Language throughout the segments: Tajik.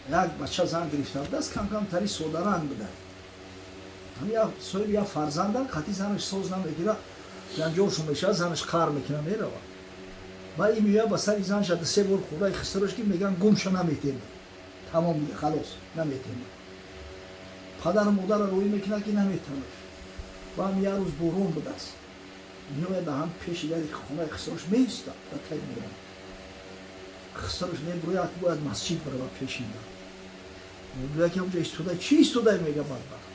Як бача зан гирифта будааст, кам-кам тари содаранг буда. Ҳам як соҳиби як фарзанда, қати занаш соз намегира, ҷанҷолшон мешавад, занаш қаҳр мекунад, меравад. Ба ин меояд ба сари занша ду се бор хӯрдаи хисрош ки мегӯянд гумша наметем. Тамом, халос, наметем. Падару модарро рӯӣ мекунад ки наметавонад. Баъд як рӯз борон будааст. Меояд ҳам пеши дари хонаи хисрош меистад, ба тай меравад. Хисрош мебурояд, бояд масҷид баравад пешинда. Мегӯяд ки ҳамҷо истодай, чӣ истодай, мега бадбахт.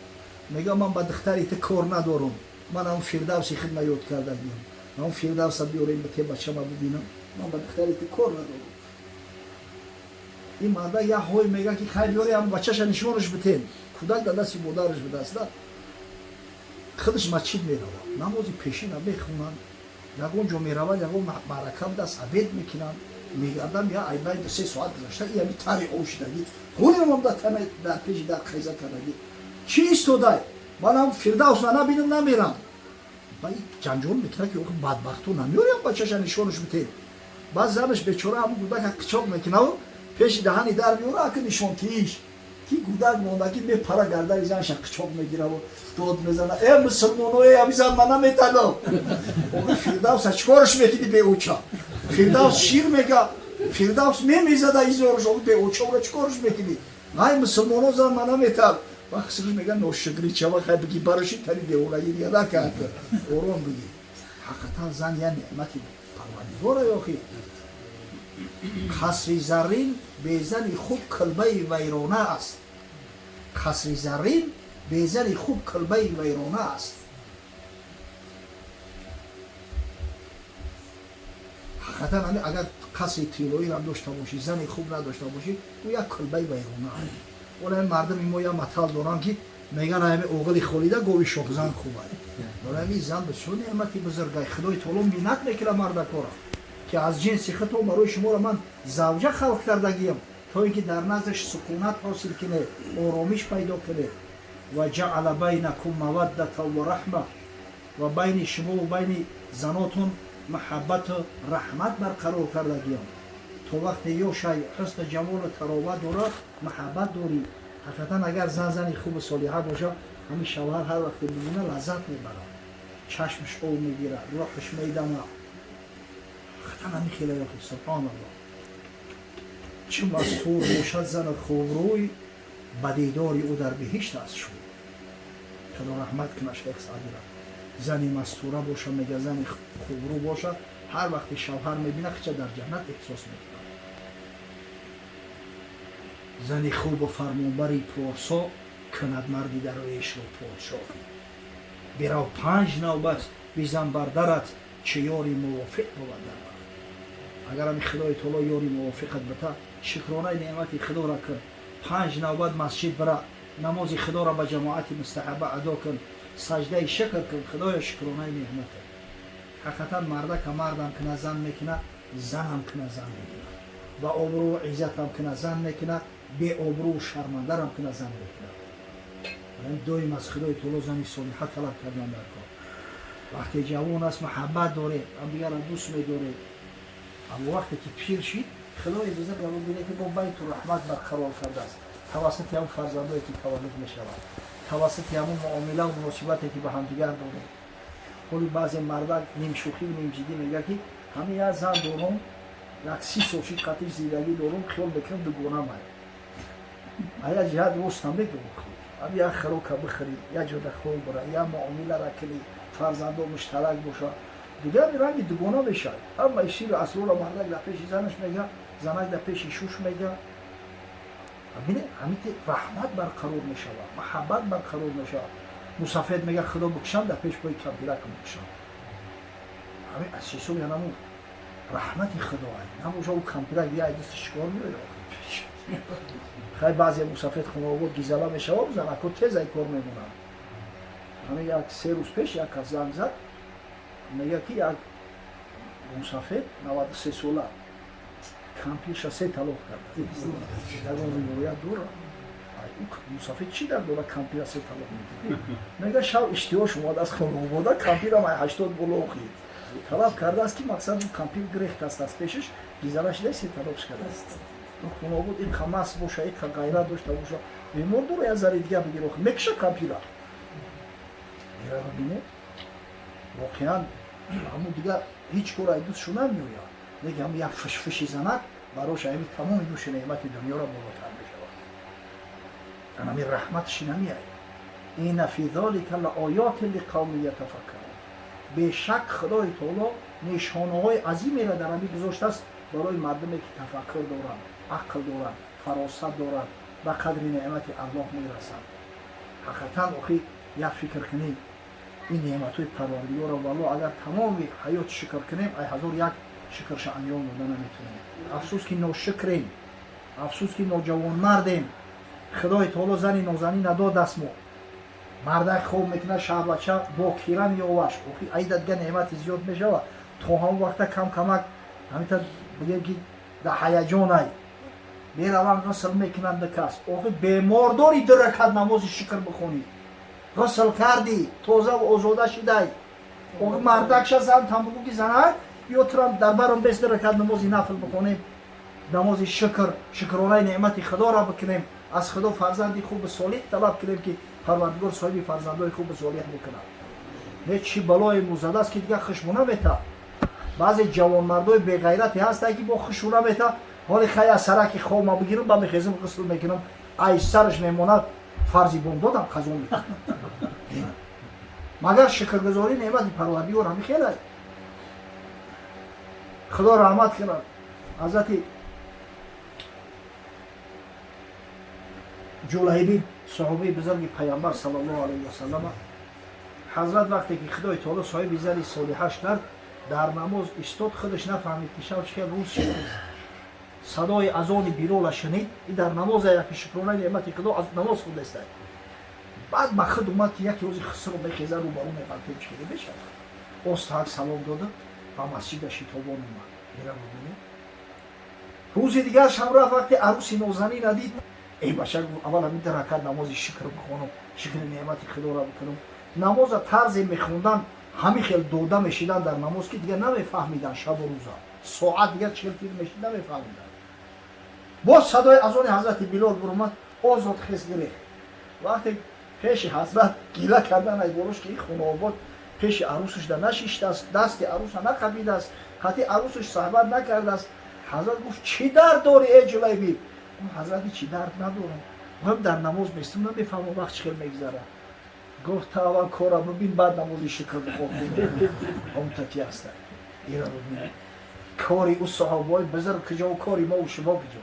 Мега ман ба духтари ту кор надорам. Ман ҳам Фирдавси хидма ёд кардагиам. Ҳам Фирдавса биёрем ба те бачама бибинам. Ман ба духтари ту кор надорам. Ин марда як ҳой мега ки хай биёре ҳам бачаша нишонаш битем. Кӯдак дар дасти модараш будааст. Худаш масҷид меравад. Намози пешина мехонанд. Ягон ҷо меравад, ягон маърака будааст, обед мекунанд. Мегардам я айбай ду се соат гузашта, и ами тари об шудагӣ. Хунам дар тана дар пеши дар қайза кардагӣ. Чӣ истодай? Манам Фирдавс набинам намерам. Ба ҷанҷол мекунад ки охи бадбахту намеёрям бачаша нишонаш битем. Баъд занаш бечора ҳамун гудака қичоқ мекунаву пеши даҳани дар меёра, аки нишонтииш. Ки гудак мондагӣ мепара гардани занша қичоқ мегираву дод мезана: э мусулмоно, э ами зан ман наметанам. Охи Фирдавса чикораш мекунӣ беоча? Фирдавс шир мега, Фирдавс мемезада изораш, охи беоча ура чикораш мекунӣ? Ай мусулмоно зан ман наметан. Вақт мега ношукрӣ чава, хай биги бароши тари девонагӣ дига накард. Ором биги. Ҳақиқатан зан я неъмати парвардигора ёхи. Қасри заррин безани хуб килбаи вайрона аст. Қасри заррин безани хуб килбаи вайрона аст. Ҳақиқатан ҳамин агар қасри тиллоиам дошта бошӣ, зани хуб надошта бошӣ, ӯ як килбаи вайрона аст. Ола мардуми мо як матал доранд ки мегӯянд ҳами оғили холида гови шохзан хуб аст. Ола ҳами зан бисёр неъмати бузургай. Худои таоло миннат мекунад мардакора ки аз ҷинси худтон барои шуморо ман завҷа халқ кардагиям, то ин ки дар наздаш сукунат ҳосил кунед, оромиш пайдо кунед. Ва ҷаъала байнакум маваддата ва раҳма, ва байни шумо ва байни занотон муҳаббату раҳмат барқарор кардагиям. То вақте ёшай ҳусну ҷамолу тароват дорад, муҳаббат дорӣ. Ҳақиқатан агар зан зани хубу солиҳа бошад, ҳамин шавҳар ҳар вақте бибина лаззат мебарад, чашмаш об мегирад, рӯҳаш медамад. Ҳақиқатан ҳамин хела ёхи субҳоналлоҳ. Чӣ мастур бошад зану хубрӯй, ба дидори ӯ дар биҳишт аст шуд. Худо раҳмат кунад шайх Саъдира. Зани мастура боша, мега зани хубрӯ боша, ҳар вақте шавҳар мебина, хича дар ҷаннат эҳсос мекунад. Зани хубу фармонбари порсо кунад марди дароешро подшоҳ. Бирав панҷ навбат бизан бар дарат, чӣ ёри мувофиқ бувад дар барат. Агар ҳами Худои таоло ёри мувофиқат бита, шукронаи неъмати Худоро кун. Панҷ навбат масҷид бира, намози Худоро ба ҷамоати мустаҳаба адо кун, саждаи шукр кун, Худоё шукронаи неъмата. Ҳақиқатан мардака мардам куна зан мекуна, занам куна зан мекуна, ба обрӯу иззатам куна зан мекуна, беобрӯу шармандарам куна зан мекуна. Доим аз Худои таоло зани солиҳа талаб кардан дар кор. Вақте ҷавон аст муҳаббат доред, ҳамдигарро дӯст медоред. Аммо вақте ки пир шид, Худои бузург бибинед ки бо байту раҳмат барқарор кардааст. Тавассути ҳамон фарзандое ки таваллуд мешавад, тавассути ҳамон муомилаву муносибате ки ба ҳамдигар доред. Ҳоли баъзе мардак нимшӯхиву нимҷиддӣ мегӯяд ки ҳамин як зан дорум, як 30 сол шид қатъи зиндагӣ дорум, хиёл мекунам дугонам ай. А як ҷиҳат ростам мегӯям, ҳам як хӯрока бихӯрӣ, як ҷода хоб бира, як муомилара кунӣ, фарзандо муштарак боша, дигар ранги дугона мешавад. Ҳамаи сиру асрорро мардак дар пеши занаш мега, занак дар пеши шуш мега. Бинед, ҳамин раҳмат барқарор мешавад, муҳаббат барқарор мешавад. Мусафед мега Худо букшам, дар пеш пои кампиракам букшам. Ҳамин аз ҳисоби ҳанамун раҳмати Худоай. Набоша ӯ кампирак як дасти шикор меояд. Хай баъзе мусафед хонаобод гизала мешавад, занако тез ай кор мемонанд. Ҳамин як се рӯз пеш як кас занг зад, мега ки як мусафед 93 сола кампирша се талоқ карда. Ягон ривоят дорад. Мусафед чӣ дар дора кампира се талоқ мекунад? Мега шав иштиҳош омад аз хонаобода, кампирам ай 80 боло охид. Талаб кардааст ки мақсад кампир гирехт аст аз пешаш, гизала шида се талоқш кардааст. Хунобуд ин хамас боша, ин ғайрат дошта боша, бемор дора, як зари дига бигир, охи мекиша кампира. Ира бибинед, воқеан ҳамун дига ҳеҷ кор ай дӯстшу намеояд. Лекин ҳамун як фишфиши занак барош ами тамоми нӯши неъмати дунёро болотар мешавад. Анами раҳматши намеяд. Инна фи золика лаоятин лиқавмин ятафаккарун. Бешак Худои таоло нишонаҳои азимеро дар ҳамин гузоштааст барои мардуме ки тафаккур доранд, ақл доранд, фаросат доранд, ба қадри неъмати Аллоҳ мерасанд. Ҳақиқатан охи як фикр кунем, ин неъматҳои Парвардигорро, валло, агар тамоми ҳаёт шукр кунем, ай ҳазор як шукрша анҷом дода наметавонем. Афсӯс ки ношукрем, афсӯс ки ноҷавонмардем. Худои таоло зани нозанин надодаст мо. Мардак хоб мекунад, шаҳбача бокира меоваш. Охи айда дига неъмати зиёд мешавад. То ҳамон вақта кам камак ҳамита бигем ки да ҳаяҷонай. Мераванд, ғусл мекунанд кас. Охи бемор дори, ду ракат намози шукр бихонӣ. Ғусл кардӣ, тоза ва озода шидай. Охи мардакша зан там бигӯ ки занак, биё турам дар барам бес ду ракат намози нафл бихонем. Намози шукр, шукронаи неъмати Худоро бикунем. Аз Худо фарзанди хуби солиҳ талаб кунем, ки Парвардигор соҳиби фарзандои хуби солиҳ мекунад. Не чӣ балое музадааст, ки дигар хушбу намета. Баъзе ҷавонмардои беғайрате ҳастанд, ки бо хушбу намета. Ҳоли хай аз сараки хобма бигирам, ба мехезам, ғусл мекунам, ай сараш мемонад, фарзи бомдодам қазо мекунам. Магар шукргузорӣ неъмати Парвардигор ҳами хелай? Худо раҳмат кунад ҳазрати Ҷулайбиб, соҳибаи бузурги Пайғамбар саллаллоҳу алайҳи васаллама. Ҳазрат вақте ки Худои таоло соҳиби зани солиҳаш кард, дар намоз истод, худаш нафаҳмид ки шав чӣ хел рӯз шуд. Садои азони Билола шунид, и дар намоза яки шукронаи неъмати Худо аз намоз худеста. Баъд ба худ омад, ки яке рӯзи хисро мехеза, рӯбарӯ меғалтем, чӣ хеле мешавад. Остак салом дода, ба масҷида шитобон омад. Ира бубинед. Рӯзи дигар шам рафт, вақте арӯси нозанин надид, эй бача, гуфт, аввал ҳамин ду ракат намози шукр бихонам, шукри неъмати Худоро бикунам. Намоза тарзе мехондан, ҳамин хел дода мешидан дар намоз, ки дигар намефаҳмидан шабу рӯза. Соат дигар чӣ хел тир мешид, намефаҳмидан. Боз садои азони ҳазрати Билол буромад, озод хес гирехт. Вақте пеши ҳазрат гила кардан ай болош, ки ин хунобод пеши арӯсаш да нашиштааст, дасти арӯса нақабидааст, қатъи арӯсаш суҳбат накардааст. Ҳазрат гуфт: чӣ дард дорӣ, эй Ҷулайбиб? Ҳазрат: чӣ дард надорам, гуфт, дар намоз местум, намефаҳмам вақт чӣ хел мегузарад. Гуфт: та аввал кора бибин, баъд намози шукр бихон. Ҳамтати ҳаста. Ира бибин, кори ӯ саҳобаҳои бузург куҷо, кори мо шумо куҷо.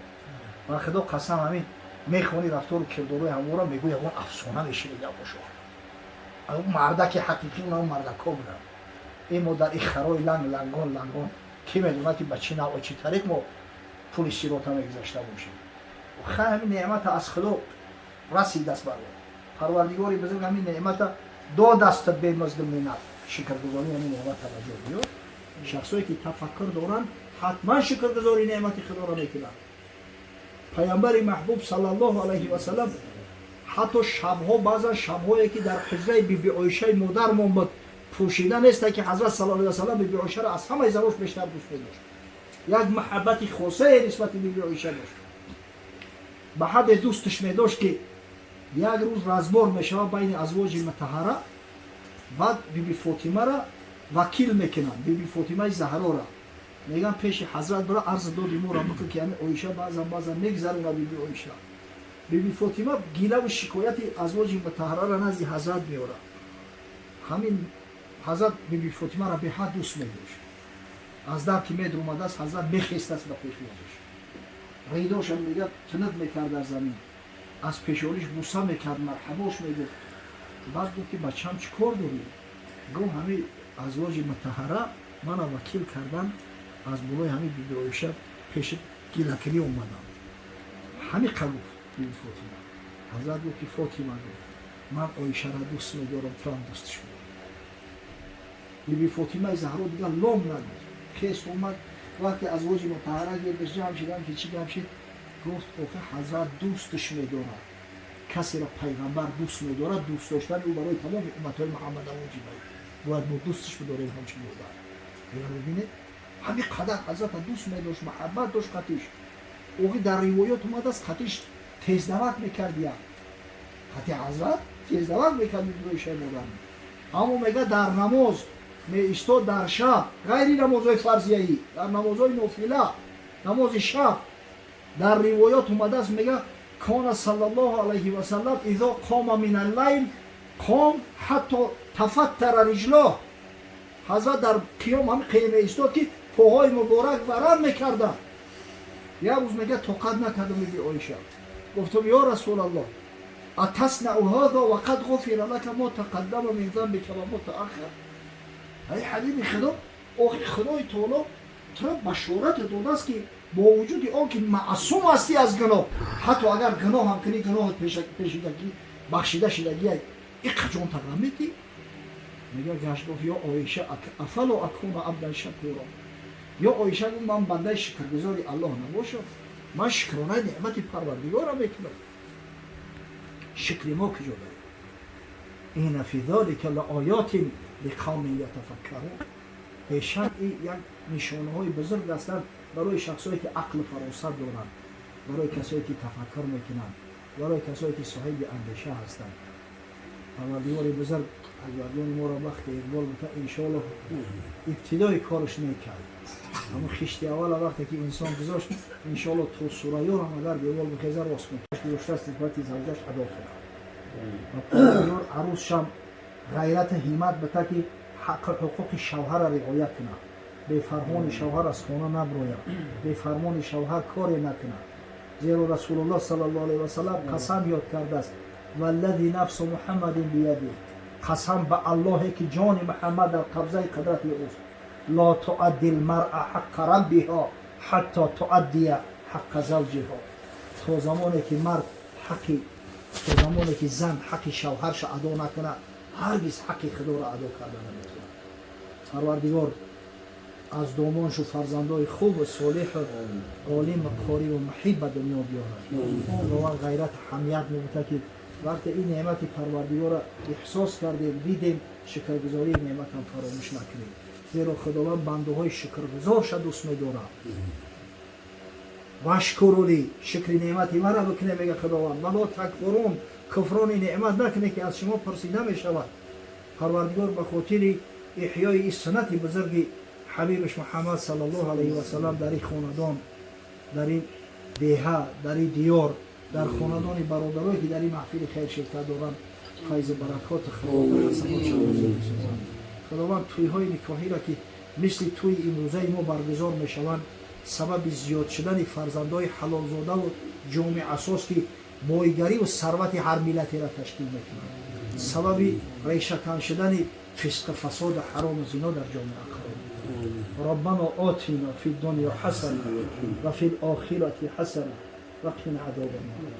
Ва Худо қасам, ҳамин мехонӣ рафтору кирдорои ҳамвора, мегӯ ягон афсона мешинида бошо. Мардаки ҳақиқӣ уна мардакҳо буданд. Ин мо дар ин харои ланг лангон лангон, ки медонад, ки ба чӣ навъ, чӣ тариқ мо пули сирота мегузашта бошем. Хай, ҳамин неъмата аз Худо расидааст бар мо. Парвардигори бузург ҳамин неъмата додааст бемазду миннат. Шукргузории ҳамин неъмата ба ҷо биёр. Шахсое ки тафаккур доранд, ҳатман шукргузории неъмати Худоро мекунанд. Пайғамбари маҳбуб саллаллоҳу алайҳи васаллам ҳатто шабҳо, баъзан шабҳое ки дар ҳуҷраи биби Оишаи модармон буд, пӯшида неста ки ҳазрат саллаллоҳу алайҳи васаллам биби Оишаро аз ҳамаи занош бештар дӯст медошт. Як маҳаббати хосае нисбати биби Оиша дошт. Ба ҳадде дӯсташ медошт, ки як рӯз разбор мешавад байни азвоҷи мутаҳара, баъд биби Фотимара вакил мекунанд, биби Фотимаи Заҳрора. Мегӯянд, пеши ҳазрат бира, арз доди моро бикун, ки ҳамин Оиша баъзан баъзан мегзаронад биби Оиша. Биби Фотима гилаву шикояти азвоҷи мутаҳараро назди ҳазрат меорад. Ҳамин ҳазрат биби Фотимаро беҳад дӯст медошт. Аз дар ки медромадааст, ҳазрат мехестааст ба пешвозиш, ридошам мегӯяд тунук мекард дар замин, аз пешониш буса мекард, марҳабош мегуфт. Баъд гуфт, ки бачам, чӣ кор дорӣ? Гуфт: ҳамин азвоҷи мутаҳара мана вакил кардан, аз болои ҳамин биби Оиша пеши гилакунӣ омадам. Ҳамин қа гуфт биби Фотима. Ҳазрат гуфт, ки Фотима, гуфт, ман Оишаро дӯст медорам, туам дӯстш медорам. Биби Фотимаи Заҳро дигар лом нагуфт, хест омад. Вақте азвоҷи мутаҳара гирдаш ҷамъ шиданд, ки чӣ гап шид, гуфт: охи ҳазрат дӯстш медорад. Касеро пайғамбар дӯст медорад, дӯст доштани ӯ барои тамоми умматҳои Муҳаммада воҷиб, бояд мо дӯстш бидорем ҳамчун модар. Ира бибинед, ҳамин қадар ҳазрата дӯст медошт, маҳаббат дошт қатиш. Охи, дар ривоят омадааст, қатиш тездавак мекардия, қати ҳазрат тездавак мекард Оишаи модар. Аммо мега, дар намоз меистод дар шаб, ғайри намозҳои фарзияӣ, дар намозҳои нофила, намози шаб. Дар ривоят омадааст, мега: كان صلى الله عليه وسلم إذا قام من الليل قام حتى تفطر رجلاه. Ҳазрат дар қиём ҳами қиём меистод, ки поҳои муборак варам мекарданд. Як рӯз, мега, тоқат накардам, биби Оиша, гуфтам: «Ё Расулаллоҳ, أتصنع هذا وقد غفر لك ما تقدم من ذنبك وما تأخر?» Ай ҳабиби Худо, охи Худои Таоло туро башорат додааст, ки бо вуҷуди он ки маъсум ҳастӣ аз гуноҳ, ҳатто агар гуноҳ ҳам кунӣ, гуноҳат пешидагӣ бахшида шидагиай, иқа ҷон тағам метӣ? Мега, гашт гуфт: «Ё Оиша, أفلا أكون عبدا شكورا?» Ё Оиша, гуфт, ман бандаи шукргузори Аллоҳ набошам? Ман шукронаи неъмати Парвардигора мекунам. Шукри мо куҷо дорем? إن في ذلك لآيات لقوم يتفكرون. Бешак, и як нишонаҳои бузург ҳастанд барои шахсое ки ақлу фаросат доранд, барои касое ки тафаккур мекунанд, барои касое ки соҳиби андеша ҳастанд. Парвардигори бузург акбарҷони моро бахти иқбол бута. Иншоаллоҳ, ибтидои корш некард. Ҳамун хишти аввала вақте ки инсон гузошт, иншоаллоҳ, то Сурайёрам агар девол бихеза, рост кун гузоштааст, нисбати завҷаш адо кунад. Ва Парвардигор арӯзшам ғайрату ҳиммат бита, ки ҳаққу ҳуқуқи шавҳарра риоя кунад, бефармони шавҳар аз хона наброяд, бефармони шавҳар коре накунад. Зеро Расулуллоҳ صلى الله عليه وسلم қасам ёд кардааст: والذي نفس محمد بيده, қасам ба Аллоҳе ки ҷони Муҳаммад дар қабзаи қудрати ӯст, لا تؤدي المرأة حق ربها حتى تؤدي حق زوجها. То замоне ки мард ҳаққи, то замоне ки зан ҳаққи шавҳарша адо накунад, ҳаргиз ҳаққи Худоро адо карда наметавонад. Парвардигор аз домоншу фарзандои хубу солиҳу олиму қориву муҳиб ба дунё биёрад. Худованд ғайрату ҳамият мебута, ки вақте ин неъмати Парвардигорро эҳсос кардем, дидем, шукргузории неъматам фаромӯш накунем, зеро Худованд бандаҳои шукргузорша дӯст медорад. واشكروا لي, шукри неъмати мара бикуне, мега Худованд, ولا تكفرون, куфрони неъмат накуне, ки аз шумо пурсида мешавад. Парвардигор ба хотири эҳёи ин суннати бузурги ҳабибаш Муҳаммад صلى الله عليه وسلم дар ин хонадон, дар ин деҳа, дар ин диёр, дар хонадони бародарое ки дар ин маҳфили хайр ширкат доранд, файзу баракоту хироат. Худованд тӯйҳои никоҳиро, ки мисли тӯи имрӯзаи мо баргузор мешаванд, сабаби зиёд шудани фарзандои ҳалолзодаву ҷомеасоз, ки бойгариву сарвати ҳар миллатеро ташкил мекунанд, сабаби решакан шудани фисқу фасоду ҳарому зино дар ҷомеа қарор. ربنا آتنا في الدنيا حسنة وفي الآخرة حسنة وقنا عذاب النار.